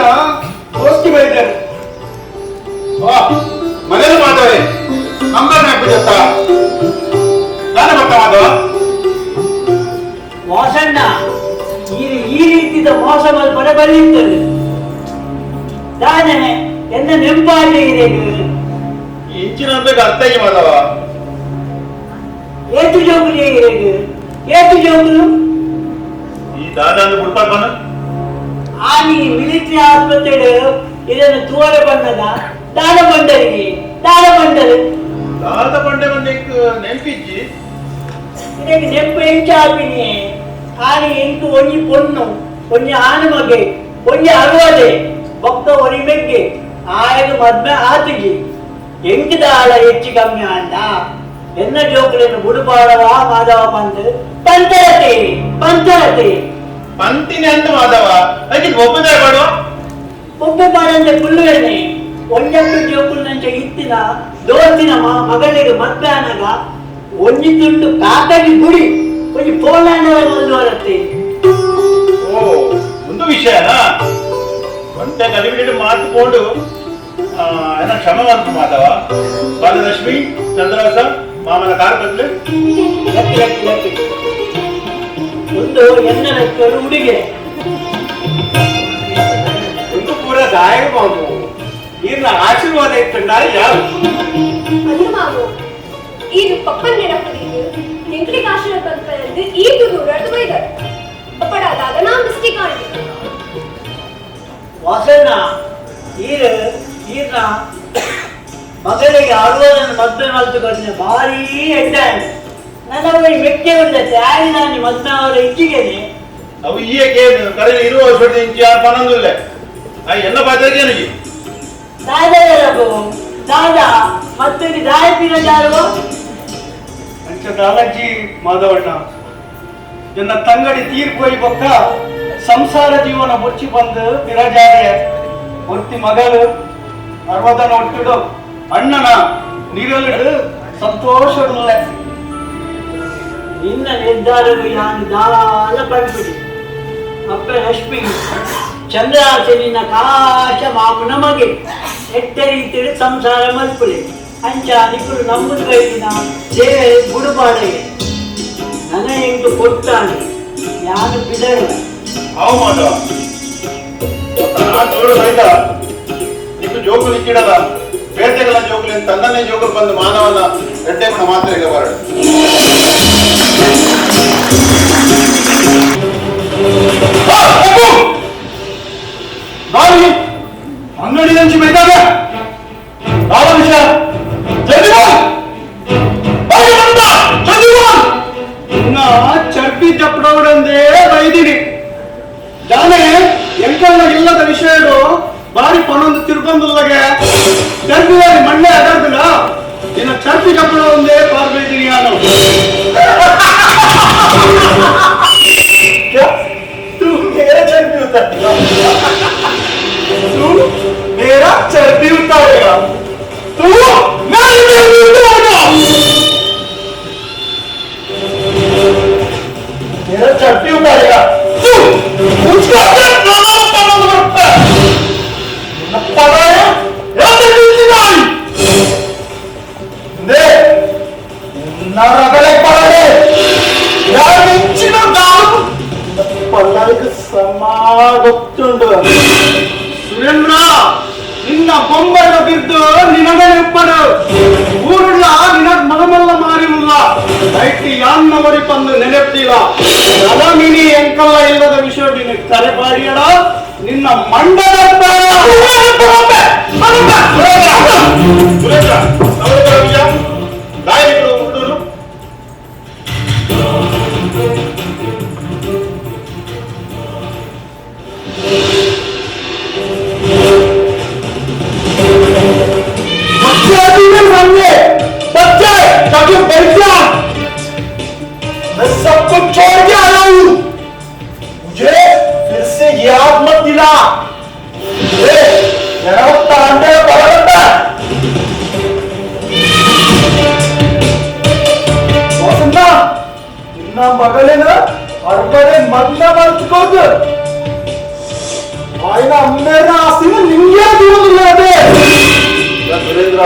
ದೋಸ್ತಿ ಬೈದರು. ಮನೇಲಿ ಮಾತಾಡಿ ವಾಸಣ್ಣ ಈ ರೀತಿದ ಮೋಸ ಮಲ್ಪರೆ ಬಲ್ಲಿತ್ತದು ದಾನೆ ಎನ್ನ ನೆಂಪಾಡಿ ಇಂಚಿನ ಅರ್ಥ ಮಾಧವ. ಏತು ಜೋಗುಲು ಏತು ಜೋಗುಲು ಈ ದಾದ ಅಂದ್ರೆ ಬುಡ್ಪಾಡ್ ಬನ್ನ ಆನಿ ಮಿಲಿಟರಿ ಆಸ್ಪತ್ರೆ ಇದನ್ನು ತೂವರೆ ಬಂದದ ದಾನ ಬಂಡರಿಗೆ ದಾನ ಬಂಡರು ದಾದ ಬಂಡೆ ಬಂದ ನೆಂಪಿಜ್ಜಿ ಇದಕ್ಕೆ ನೆಂಪು ಎಂಚಾಪಿನಿ ಆನಿ ಎಂಟು ಒಂಜಿ ಪೊಣ್ಣು ಒಂಜಿ ಆನು ಮಗೆ ಒಂಜಿ ಅರುವದೆ ಬೊಕ್ಕ ಒರಿ ಮೆಗ್ಗೆ ಆಯಗ ಮದ್ಮೆ ಆತಿಜಿ ಎಂಕಿದ ಆಳ ಹೆಚ್ಚು ಕಮ್ಮಿ ಆಂಡ ಎನ್ನ ಜೋಕುలను ಬುಡುಪಾಡವ ಮಾಧವ ಪಂತ್ ಪಂತರತೆ ಪಂತರತೆ ಪಂತಿನಿ ಅಂತ ಮಾಧವ ಅದಕ್ಕೆ ಒಪ್ಪದೆ ಪಾಡುವ ಒಬ್ಬೆ ಪಾಡಂತೆ ಕುಲ್ಲುವೆನೆ ಒಂಜೊಂದು ಜೋಕುಲಂಚ ಇತ್ತಿನ ದೋಸ್ತಿನ ಮಗಳಿಗೆ ಮದ್ವೆ ಆನಗ ಒಂಜಿ ತುಂಡು ಕಾಕಿ ಗುಡಿ ಒಂಜಿ ಪೋಲಾಂಡ ಮುಂದುವರತ್ತೆ. ಓ ಒಂದು ವಿಷಯನಾ ಒಂತೆ ಕಲಿಬಿಟ್ಟು ಮಾತುಕೊಂಡು ಏನ ಕ್ಷಮ ಮಾಡ್ತು ಮಾಧವ. ಬಾಲಲಕ್ಷ್ಮಿ ಚಂದ್ರಹಾಸ ಮಾಮನ ಕಾರ್ ಬದಲು ಲಕ್ಕಿ ಲಕ್ಕಿ ಲಕ್ಕಿ ಒಂದು ಎನ್ನ ಲಕ್ಕರು ಹುಡುಗೆ ಒಂದು ಪೂರ ದಾಯ ಮಾಮು ಇರ್ನ ಆಶೀರ್ವಾದ ಇತ್ತಂಡ ಯಾರು ಅದು ಮಾವು ಇದು ಪಪ್ಪನ್ ನೆನಪದಿದ್ದು ನಿಂಕ್ಲಿಗೆ ಆಶೀರ್ವಾದ ಬಂದು ಈಟು ದೂರ ಬೈದರು ಪಪ್ಪಡ ದಾದನಾ ಮಿಸ್ಟೇಕ್ ಆಂಡಿ. ವಾಸಣ್ಣ ಈರು ಈರ್ನ ಮಗಳಿಗೆ ಅರುವದನ್ನು ಮದ್ವೆ ಮಲ್ತುಕೊಂಡೆ ಭಾರೀ ಎಡ್ಡೆ ನನ್ನ ಮೆಕ್ಕೆ ಉಂಡತ್ತೆ ಆಯಿ ನಾನು ಮದ್ವೆ ಅವರ ಇಚ್ಚಿಗೆನೆ ಅವು ಈಯಕ್ಕೆ ಕರೆಯಲ್ಲಿ ಇರುವ ವರ್ಷದ ಇಂಚಿ ಯಾರು ಪನ್ನೊಂದುಲ್ಲೆ ಆ ಎಲ್ಲ ಬಾಧ್ಯತೆ ನನಗೆ ದಾದ ದಾದಾ ಮತ್ತೆ ದಾಯ ಪಿನ ಜಾರುವ ಅಂಚ ದಾಲಜ್ಜಿ ಮಾಧವಣ್ಣ ಎನ್ನ ತಂಗಡಿ ತೀರ್ಕೊಯ್ ಬೊಕ್ಕ ಸಂಸಾರ ಜೀವನ ಮುಚ್ಚಿ ಬಂದು ಬಿರಜಾರಿಯ ಒತ್ತಿ ಮಗಳು ಅರ್ವದನ ಒಟ್ಟಿಡು ಅಣ್ಣನ ನೀರಲ್ಲಿಡು ಸಂತೋಷಡುಲ್ಲೆ. ನಿನ್ನ ನಿರ್ಧಾರವು ಯಾನು ದಾಲ ಪಡ್ಬಿಡಿ ಅಪ್ಪ ಲಕ್ಷ್ಮಿ ಚಂದ್ರಾಸೆ ನಿನ್ನ ಕಾಶ ಮಾಮುನ ಮಗೆ ಎಟ್ಟ ರೀತಿಯಲ್ಲಿ ಸಂಸಾರ ಮಲ್ಪುಲೆ ಅಂಚ ನಿಕ್ಕುಲು ನಂಬುದು ಬೈದಿನ ದೇವರೇ ಬುಡುಪಾಡೆಗೆ ನನ್ನ ಎಂಟು ಕೊಟ್ಟಾನೆ ಯಾನು ಬಿಡರು ಅವು ಮಾಧವ ತೋಡು ಬೈದ ನಿಕ್ಕು ಜೋಕುಲು ಇಕ್ಕಿಡದ ಬೇಟೆಗಳ ಜೋಕುಲು ತನ್ನನ್ನೇ ಜೋಕುಲು ಬಂದು ಮಾನವನ ಎಡ್ಡೆ ಗುಣ ಮಾತ್ರ ಈಗ ಬರಡು. ಅಂಗಡಿ నుంచి ಬೈದಾಗ ಯಾವ ವಿಷಯ ಜಲ್ದಿ ಬೋಲ್ ಜಲ್ದಿ ಬೋಲ್ ನಾ ಚರ್ಪಿ ಚಪ್ಪಡೋಡಂದೇ ಬೈದಿನಿ ಜಾನೆ ಎಂಕಲ್ನ ಇಲ್ಲದ ವಿಷಯಡು ಬಾರಿ ಪನೊಂದು ತಿರ್ಕೊಂದುಲ್ಲಗೆ ಚರ್ಪಿವಾರಿ ಮಣ್ಣೆ ಅದರ್ದಿಲ್ಲ ನಿನ್ನ ಚರ್ಪಿ ಚಪ್ಪಡ ಒಂದೇ ಪಾರ್ ಬೈದಿನಿ ನಾನು. तू मेरा चर्बी उतारेगा, तू मेरा चर्बी उतारेगा, तू मेरी चर्बी उतारेगा, मेरा चर्बी उतारेगा तू मुझको ಸುರೇಂದ್ರ ನಿನ್ನ ಬೊಂಬೈದ ಬಿದ್ದು ನಿನಗೆ ನೆಪ್ಪಡು ಊರುಳ್ಳ ನಿನ ಮನಮಲ್ಲ ಮಾರಿಲ್ಲ ಐಟಿ ಯಾನ್ನ ಮರಿ ಬಂದು ನೆನೆಪ್ತಿಲ್ಲ ನಲಮಿನಿ ಎಂಕಲ್ಲ ಇಲ್ಲದ ವಿಷಯ ನಿನ್ನ ಕರೆ ಬಾಡಿಯಡ ನಿನ್ನ ಮಂಡದ ಸುರೇಂದ್ರ ದಾಯ ಹುಡುಗರು बच्चे अभी भी सामने बच्चे जाके बैठ जा। मैं सब कुछ छोड़ के आया हूं, मुझे फिर से याद मत दिला। मेरा तांडे बराबर ವಸಂತ ನಿನ್ನ ಮಗಳಿನ ಅರ್ಬಡೆ ಮದ್ನ ಮಲ್ತ್ಕೋದು ఆయన ಅಮ್ಮೇರ ಆಸ್ತಿನ ನಿಂಗೆ ದೂರದಿಲ್ಲ ಅದೇ. ಸುರೇಂದ್ರ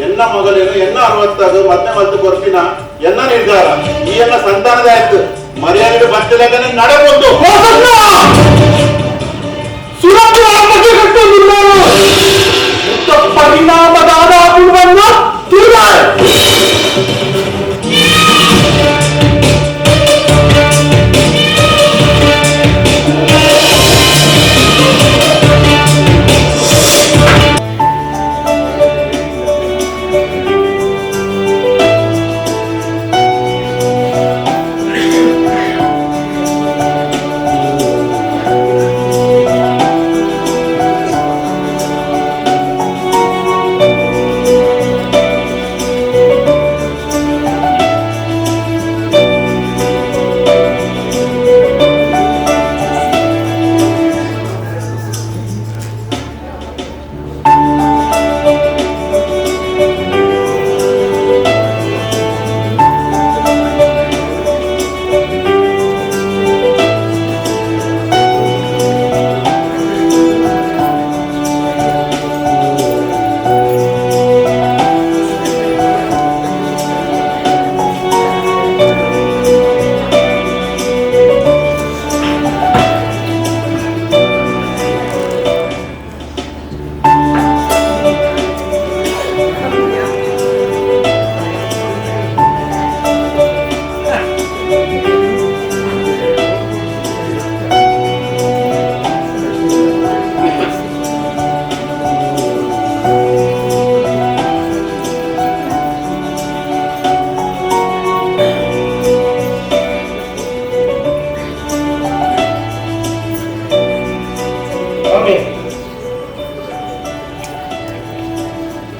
ಎನ್ನ ಮಗಳೇನು ಎನ್ನ ಅರವತ್ತಾಗ ಮತ್ತೆ ಮತ್ತೆ ಕೊರ್ಪಿನ ಎನ್ನ ನಿರ್ಧಾರ ಈ ಎನ್ನ ಸಂತಾನದ ಆಯ್ತು. ಮರ್ಯಾದೆ ಬರ್ತದಾಗ ನಡಬಹುದು. ಪರಿಣಾಮ ದಾದಾಗುವನ್ನ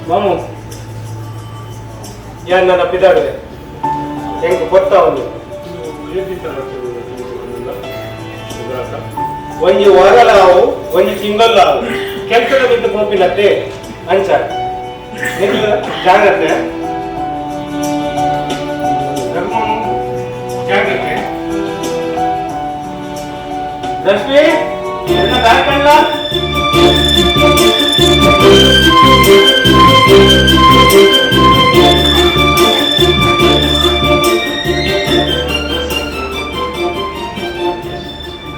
ಮಾಮು ಯಾನ್ ನನ್ನ ಪಿದಾಡುವೆ ಹೆಂಗ್ ಗೊತ್ತಾವನು ಒಂಜಿ ವಾರಲ ಆವು ಒಂಜಿ ತಿಂಗಳ್ ಆವು ಕೆಲಸದ ಬಿಟ್ಟು ಪೋಪಿನತ್ತೆ ಅಂಚ ನಿಕ್ಲು ಜಾಗ್ರತೆ ರಘು ಜಾಗ್ರತೆ ಲಕ್ಷ್ಮಿ ಎಲ್ಲ ಬ್ಯಾಗ್ ಕಂಡ್ಲ.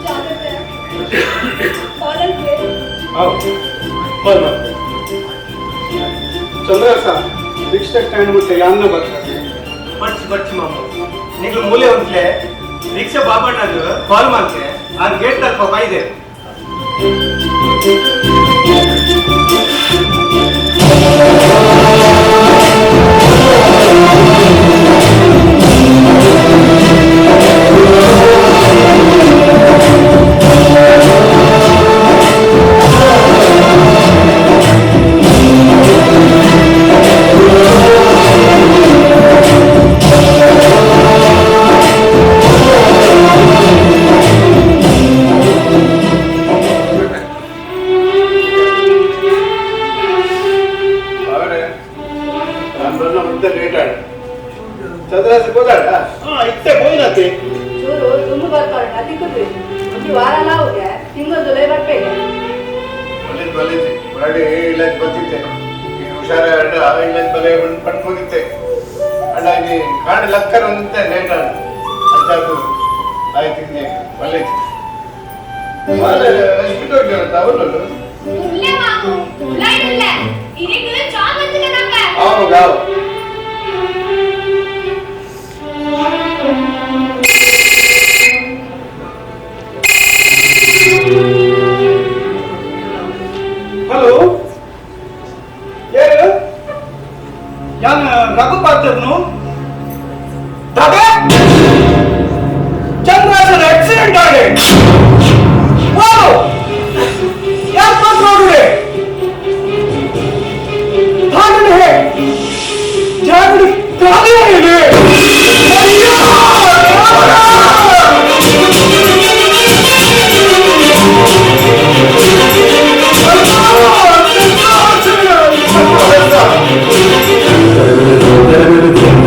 ಜಾಗ್ರತೆ ಕಾಲಲ್ಲಿ ಹೌದು ಕಾಲ್ ಮಾಡ್ತೀನಿ. ಚಂದ್ರಸ ರಿಕ್ಷಾ ಸ್ಟ್ಯಾಂಡ್ ಮುಟ್ಟೆ ಯಾನ್ನ ಬರ್ತಾರೆ. ಬಚ್ಚ ಬಚ್ಚ ಮಾಮ ನಿಗ್ಲು ಮೂಲೆ ಒಂದ್ಲೆ ರಿಕ್ಷಾ ಬಾಬಣ್ಣಗ್ ಕಾಲ್ ಮಾಡ್ತೆ ಆ ಗೇಟ್ ತಲ್ಪ ಬೈದೆ. ಚಂದ್ರಸ ಹೋದಾಡ ಇತ್ತೆ ಹೋಯ್ನತಿ ಚೂರು ದುಮ್ಮು ಬರ್ತಾರೆ ಅದಿಕ್ಕುದು ಒಂಜಿ ವಾರ ಹೋಗೆ ತಿಂಗಳದುಲೇ ಬರ್ಪೇಗೆ. ಒಳ್ಳೇದು ಒಳ್ಳೇದು ಹೊರಡಿ ಇಲ್ಲ ಬರ್ತಿದ್ದೆ ಈ ಹುಷಾರ ಅಡ್ಡ ಇಲ್ಲ ಬಲೆ ಪಡ್ಕೊಂಡಿದ್ದೆ ಅಣ್ಣ ಇಲ್ಲಿ ಕಾಡು ಲಕ್ಕರ್ ಒಂದಂತೆ ಲೇಟ್ ಆಡ ಅಂಚಾದು ಆಯ್ತು ಒಳ್ಳೇದು ಅವನು ಹಲೋ ಯಾರು ಯಾನ್ ರಘು ಪಾತ್ರನು ದಾದಾ ಚಂದ್ರಾಸನ ಆಕ್ಸಿಡೆಂಟ್ ಆಗಿದೆ. ವಾವ್ ಯಾರ್ ಪಾತ್ರ ನೋಡುವೆ ಧಾಗಣ ಹೇ ಜಾಗಡಿ ದಾದೆ ಇದೆ.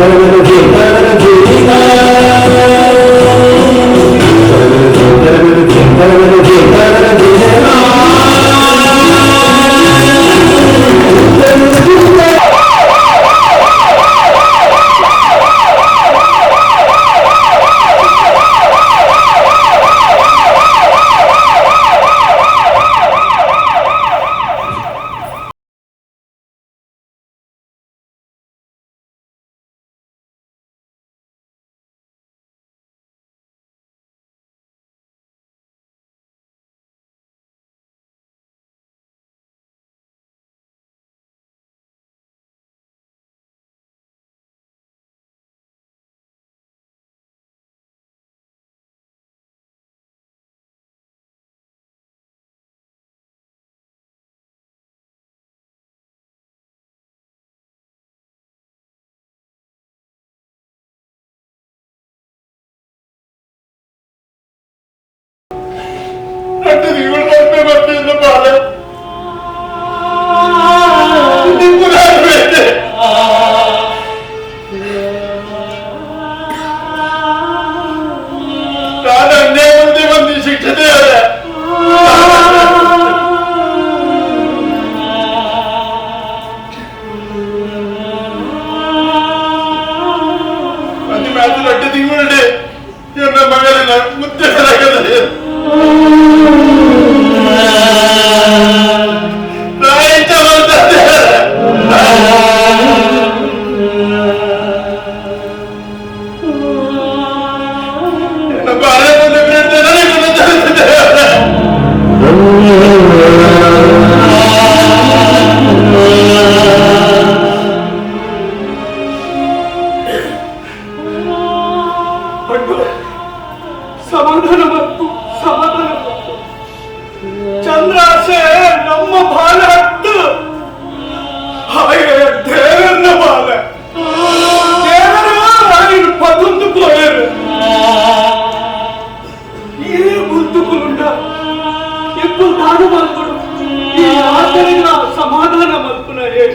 ಅಯ್ಯೋ ಬಾಲೆ ನಿಮ್ಮದಾಗಬೇಕೆ. ನಾನು ಅನ್ಯಾಯ ಮುಂದೆ ಬಂದು ಶಿಕ್ಷೆ ದೇವರೇ. ಒಂದು ಮ್ಯಾಚ್ ರೊಟ್ಟಿ ತಿಂಗುಂಡೆ ನನ್ನ ಮಗನ ಮುದ್ದೆ ಸರಗದೆ ರಾಯಚ ಬರ್ತದೆ. ನನ್ನ ಬಾಳೆ ಮುಂದೆ ಬೀಳ್ತೆ ನನಗೆ ಗೊತ್ತಾಗ್ತದೆ. ಸಮಾಧಾನ ಬಂತು, ಸಮಾಧಾನ ಬಂತು. ಚಂದ್ರಾಸೆ ನಮ್ಮ ಬಾಲ ಹತ್ತು ಹಾಗೆ ದೇವರನ್ನ ಬಾಲ ದೇವರು ఆయన ಪದೊಂದು ಪೋಯರು ఏ గుర్తుకులుండ ఎప్పుడు తాను మల్పుడు ఈ ఆచరణ సమాధాన మల్పునయే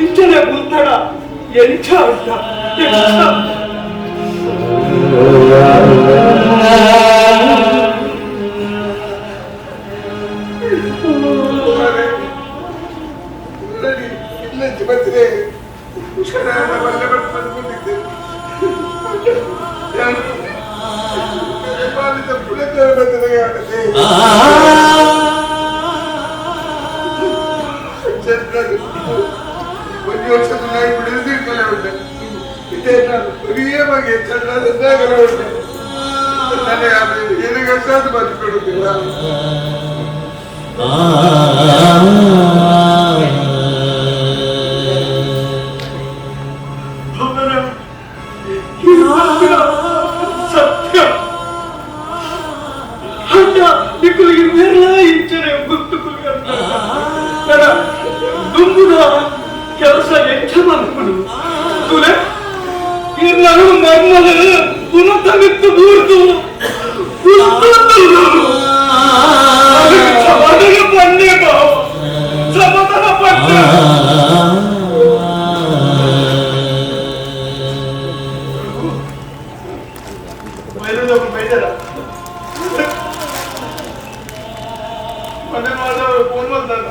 ఇంచనే గుర్తడ ఎంచ అంట ఎంచ. ಸತ್ಯ ಅಣ್ಣ ನಿಕ್ಕುಲಿಗೆ ಮೇಲ ಇಂಚನೆ ಗುರ್ತುಕುಲಿ ಅಂತ ದುಂಬುದ ಕೆಲಸ ಎಂಚ ಮನ್ಪುಡು ತುಲೆ ಇರ್ನನು ಮರ್ಮಲು ಗುಣತಮಿತ್ತು ಬೂರ್ದು ಸಮಾಧಾನ ಪನ್ನೆ ಬಾವ, ಸಮಾಧಾನ ಪನ್ನೆ. ಬೈದಾರ ಮನೆ ಮಾಡಿದವರು ಫೋನ್ ಮಾಡ್ತಾರ.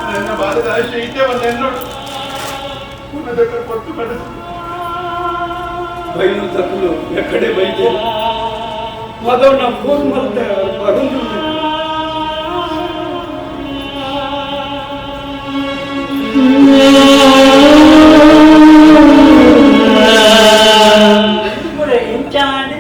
ನನ್ನ ಬಾಲದ ಶೈತ್ಯ ಒಂದು ಎನ್ನೋಡು దగ్గర పొత్తు కడుసు ಬೈಲು ತಪ್ಪಲು ಎಕಡೆ ಬೈದೆ ಮಾಧವ್ ನಾ ಫೋನ್ ಮಾಡ್ತೆ ಬರಂದು. కూడా ఎంచ అండి.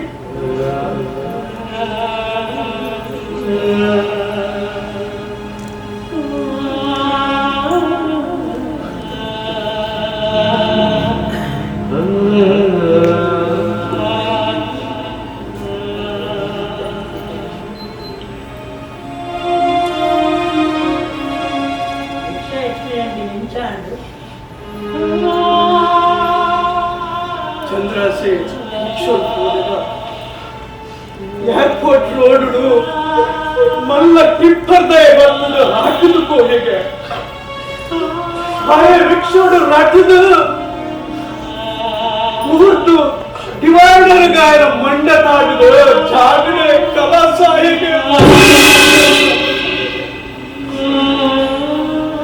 రిక్షా ఎక్స్పీరియన్స్ ఎంచ అండి. ಚಂದ್ರಾಸೆ ರಿಕ್ಷೋಡ್ ಹೋದಾಗ ಏರ್ಪೋರ್ಟ್ ರೋಡು ಮಲ್ಲ ಟಿಪ್ಪರ್ದೇ ಬಂದು ಹಾಕಿದು ಕೋಣೆಗೆ ಹಾಗೆ ರಿಕ್ಷೋಡು ರಟದು ಮುಹೂರ್ತು ಡಿವೈಡರ್ ಗಾಯನ ಮಂಡ ತಾಗಿದು ಜಾಗಡೆ ಕಲಾಸಾಯಿಗೆ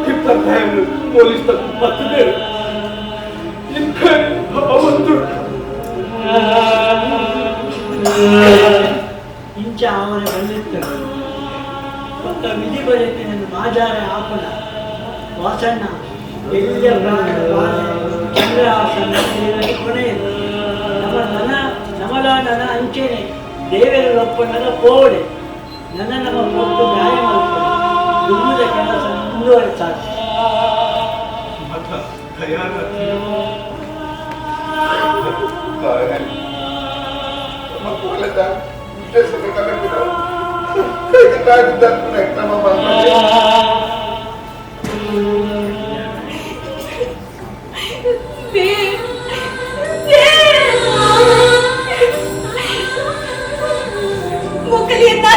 ಟಿಪ್ಪರ್ ಡ್ರೈವರ್ ಪೊಲೀಸ್ ತಕ್ಕ ಪತ್ತಿದ್ದೇನೆ ಇಂಥ ಅವತ್ತು. ಇಂಚ ಅವನ ಬಂದಿತ್ತು ಒಕ್ಕ ವಿಧಿ ಬರೆಯುತ್ತೆ ನನ್ನ ಮಾಜಾರೆ ಆಪಣ ವಾಸಣ್ಣ ಎಲ್ಲಿಯ ಪ್ರಾಣದ ಬಾಲೆ ಚಂದ್ರಹಾಸನ ಕೊನೆಯದು ನಮ್ಮ ನನ ನಮಲ ನನ ಅಂಚೆನೆ ದೇವರ ಒಪ್ಪಂದದ ಪೋಡೆ ನನ್ನ ನಮ್ಮ ಪೊಟ್ಟು ನ್ಯಾಯ ಮಲ್ಪಡು ದುಮ್ಮದ ಕೆಲಸ ಮುಂದುವರಿಸಾಕು. ಮತ ದಯಾನ ವೀರ್, ವೀರ್! ಮೊಕ್ಕಲಿ ಎತ್ತ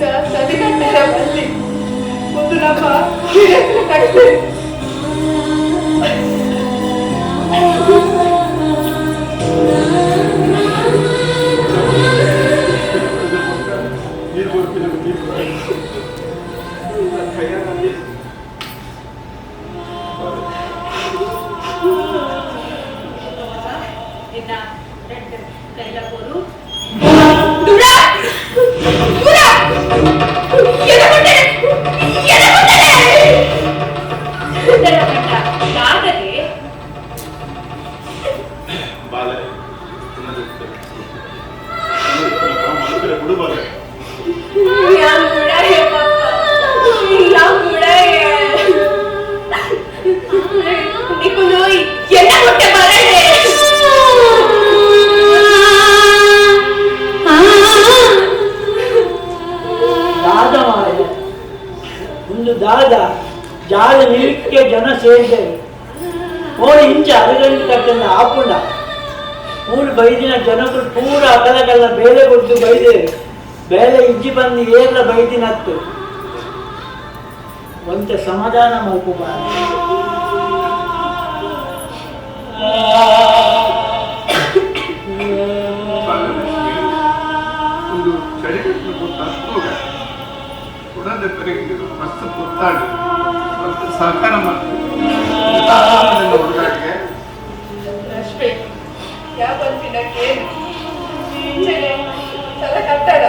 ಇಂಚ ಸದಿಗಟ್ಟರ ಬಲ್ಲಿ ಒಂದು ನಮ್ಮ ಹಿರಿಯರ ಕಟ್ಟೆ. ನೀರು ಕೊಡ್ತೀನಿ, ನೀರು ಕೊಡ್ತೀನಿ. ಕೈಯಾಗ ನಿನ್ನ రెండు ಕೈಲಕೋರು. ದೂರ ದೂರ, ಎದಗುಂಟೆ ಎದಗುಂಟೆ. ಉತ್ತರ ಗಂಟ ದಾದಗೆ. ಬಾಲೆ ಮಲಪಿರ ಬಿಡು ಬಾಲೆ. ಯಾ ಮುಡಾಯ ಪಾಪ, ಯಾ ಮುಡಾಯ. ನಿಕುಲು ಎನ್ನ ಹೊಟ್ಟೆ ಬರಡೆ. ದಾದ ಮಾಯ ಒಂದು ದಾದ ಜಾಲ ನಿಲ್ಕೆ ಜನ ಸೇರಿದರು. ಓಡಿ ಇಂಚ ಅರಗಂಟು ಕಟ್ಟಂದ ಆಪುಂಡ ಮೂರು ಬೈದಿನ ಜನಗಳು ಪೂರ ಅಗಲಗಲ್ಲ ಬೇಲೆ ಕೊಟ್ಟು ಬೈದೇರು. ಬೇಲೆ ಇಜ್ಜಿ ಬಂದು ಏರ್ಲ ಬೈದಿನತ್ತು ಒಂತೆ ಸಮಾಧಾನ ಮಲ್ಪು ಬಾರ. ಬಾಲೆ ಲಕ್ಷ್ಮಿ, ಒಂದು ಚಳಿಗಟ್ಟಲು ಗೊತ್ತಾಗ್ತೋಗ ಉಡದೆ ಪೆರಿಗೆ ಮಸ್ತ್ ಪೊತ್ತಾಡಿ ಮಸ್ತ್ ಸಹಕಾರ ಮಾಡ್ತೀವಿ ಹುಡುಗಾಟಿಗೆ. ಲಕ್ಷ್ಮಿ, ಯಾ ಬಂತಿನ ಕೇಳಿ ಇಂಚನೆ ತಲೆ ಕಟ್ಟಡ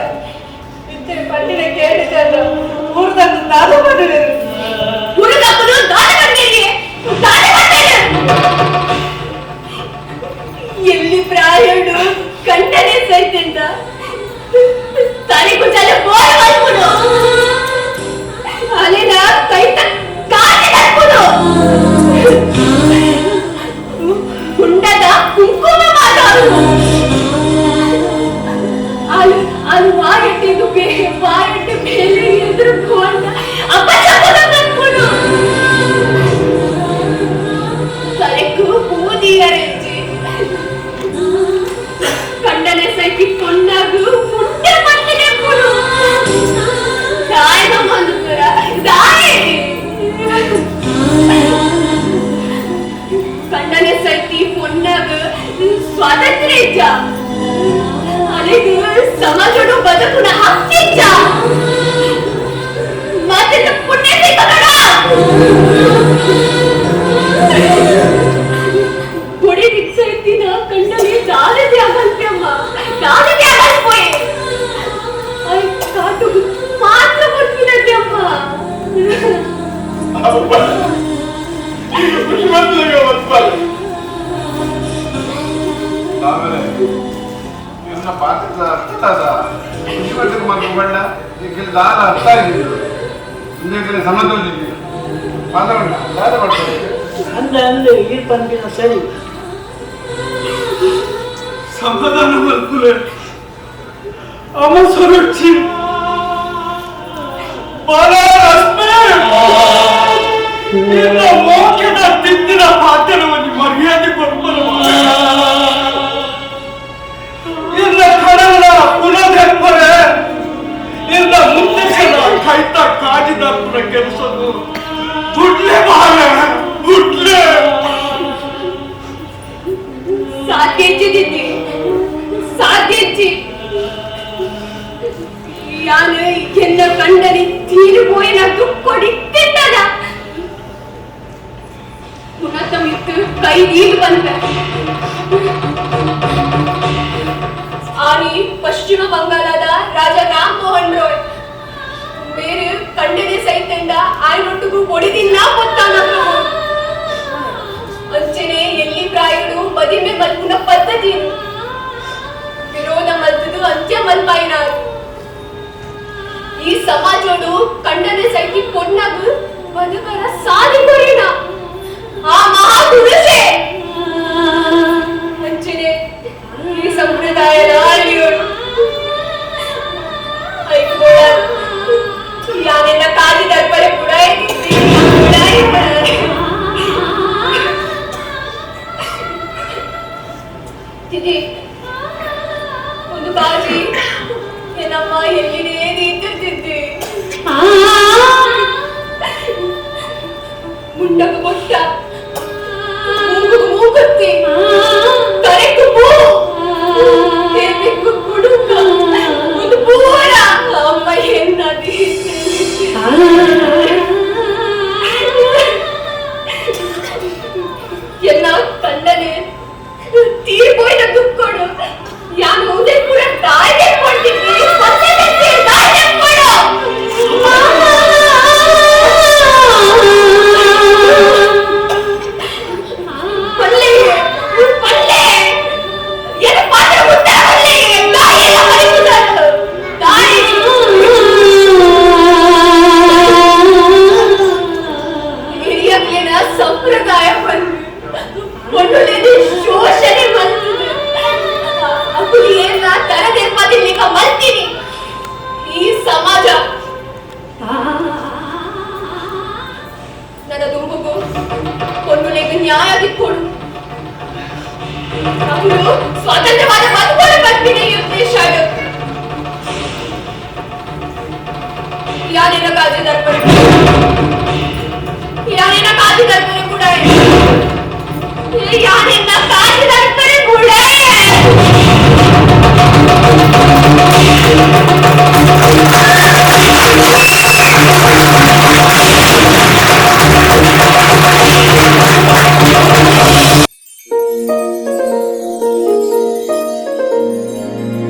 ಇಂಚನೆ ಪಂಡಿನ ಕೇಳಿದಲ್ಲ ಊರ್ದಂದು ದಾದ ಮಾಡಿದರು. ಹುಡುಗಪ್ಪನು ದಾನ ಬಂದೇನೆ ದಾನ ಬಂದೇನೆ. ಎಲ್ಲಿ ಪ್ರಾಯಡು ಕಂಡನೆ ಸೈತೆಂದ ತಲೆಗೂ ಜಲ ಬೋರ ಮಲ್ಪುನು, ಅಲೆನ ಕೈತ ಕಾಟಿ ತರ್ಪುನು, ಗುಂಡದ ಕುಂಕುಮ ಮಾತಾಡು. ಅದು ಅದು ವಾಯಟ್ಟಿದ್ದು ಬೇ ವಾಯಟ್ಟು ಮೇಲೆ ಎದುರು ಕೊಂಡ ಅಪಶಕುನ ತರ್ಪುನು, ತಲೆಗೂ ಬೂದಿಯರೆಂಜಿ ಕಂಡನೆ ಸೈತಿ ಪೊನ್ನಾಗು ಪುಟ್ಟ ಪಟ್ಟನೆ ಪುಡು ದಾಯನ ಮಂದುಪುರ ದಾಯ. ಕಂಡನೆ ಸೈತಿ ಪೊನ್ನಾಗು ಸ್ವಾತಂತ್ರ್ಯ ಇಜ್ಜ, ಅಲೆಗು ಸಮಾಜಡು ಬದುಕುನ ಹಕ್ಕಿಜ್ಜ. ಮತ್ತೆ ಪುಣ್ಯ ಸಿಕ್ಕಬೇಡ. ಕೊಡಿ ಸೈತಿನ ಕಂಡನೆ ದಾದತೆ ಆಗಲ್ಪಮ್ಮ, ದಾದತೆ ಆಗಲ್ಪೋಯೆ. ಕಾಟು ಮಾತ್ರ ಕೊಡ್ತೀನಂತೆ ಅಮ್ಮ. ಖುಷಿ ಮಾಡ್ತಿದ್ದೆ ಬಾಲೆ. ಆಮೇಲೆ ಇವನ್ನ ಪಾತ್ರದ ಅರ್ಥ ಅದ ಖುಷಿ ಮಾಡ್ಲಿಕ್ಕೆ ಮಲ್ಕೊಂಡ ಈಗ ದಾದ ಅರ್ಥ ಆಗಿದೆ ಇಂದೇ ಸಮತೋಲಿದೆ ಮಾತಾಡೋಣ ದಾದ ಮಾಡ್ತಾರೆ. ಅಂದ ಅಂದು ಈರ್ ಪನ್ಪಿನ ಸರಿ. ಸಮಾಧಾನ ಮಲ್ಪುಲೆ ಅಮ ಸೊರೊಚ್ಚಿ ಬಾಲ ರಶ್ಮಿ, ನಿನ್ನ ಮೋಕ್ಷದ ತಿಂದಿನ ಪಾತ್ರವನ್ನು ಮರ್ಯಾದೆ ಕೊಡ್ಬಲ್ಲ. ಇನ್ನ ಕಡಲ ಪುನಃ ಇನ್ನ ಮುಂದೆ ಕೈತ ಕಾಜಿದ ಪುರ ಕೆಲಸದ್ದು ದುಡ್ಲೆ ಬಾಲ ದುಡ್ಲೆ. ಸಾಧ್ಯಚಿದ್ದಿ ಸಾಧ್ಯಚ್ಚಿ. ಯಾನು ಎನ್ನ ಕಂಡನಿ ತೀರು ಪೋಯಿನ ದುಕ್ಕೊಡಿ ತಿಂದದ ಪುನಃ ಮಿತ್ತು ಕೈ ನೀರು ಬಂದ. ಆನಿ ಪಶ್ಚಿಮ ಬಂಗಾಳದ ರಾಜ ರಾಮ್ ಮೋಹನ್ ರಾಯ್ ಬೇರೆ ಕಂಡನೆ ಸೈತೆಂಡ ಆಯ್ನೊಟ್ಟಿಗೂ ಒಡಿದಿಲ್ಲ ಪೊತ್ತಾನ. ಅಂಚನೆ ಎಲ್ಲಿ ಪ್ರಾಯುಡು ಮದಿಮೆ ಮಲ್ಪುನ ಪದ್ಧತಿ ವಿರೋಧ ಮಲ್ತದು ಅಂತ್ಯ ಮಲ್ಪಾಯಿನಾರು. ಈ ಸಮಾಜೋಡು ಕಂಡನೆ ಸೈತಿ ಪೊಣ್ಣಗು ಬದುಕರ ಸಾದಿ ಕೊರಿನ ಆ ಮಹಾಪುರುಷೆ. ಅಂಚನೆ ಈ ಸಂಪ್ರದಾಯದ ಅಳಿಯೋಡು ಐಕೋಳ ಯಾನೆಲ್ಲ ಕಾದಿ ದರ್ಪರೆ ಪುಡಾಯಿತಿದ್ದಿ ಪುಡಾಯಿ. ತಿದಿ ಒಂದು ಬಾಜಿ ಏನಮ್ಮ ಎಲ್ಲಿನೇ ನಿಂತಿರ್ತಿದ್ದಿ. ಅಂದು ಸ್ವಾತಂತ್ರ್ಯವಾದ ಬದುಕೋಡು ಪನ್ಪಿನ ಈ ಉದ್ದೇಶ. ಯಾನೇನ ಕಾಜಿ ದರ್ಪಣ, ಯಾನೇನ ಕಾಜಿ ದರ್ಪಣ ಕೂಡ. ಯಾನೆನ್ನ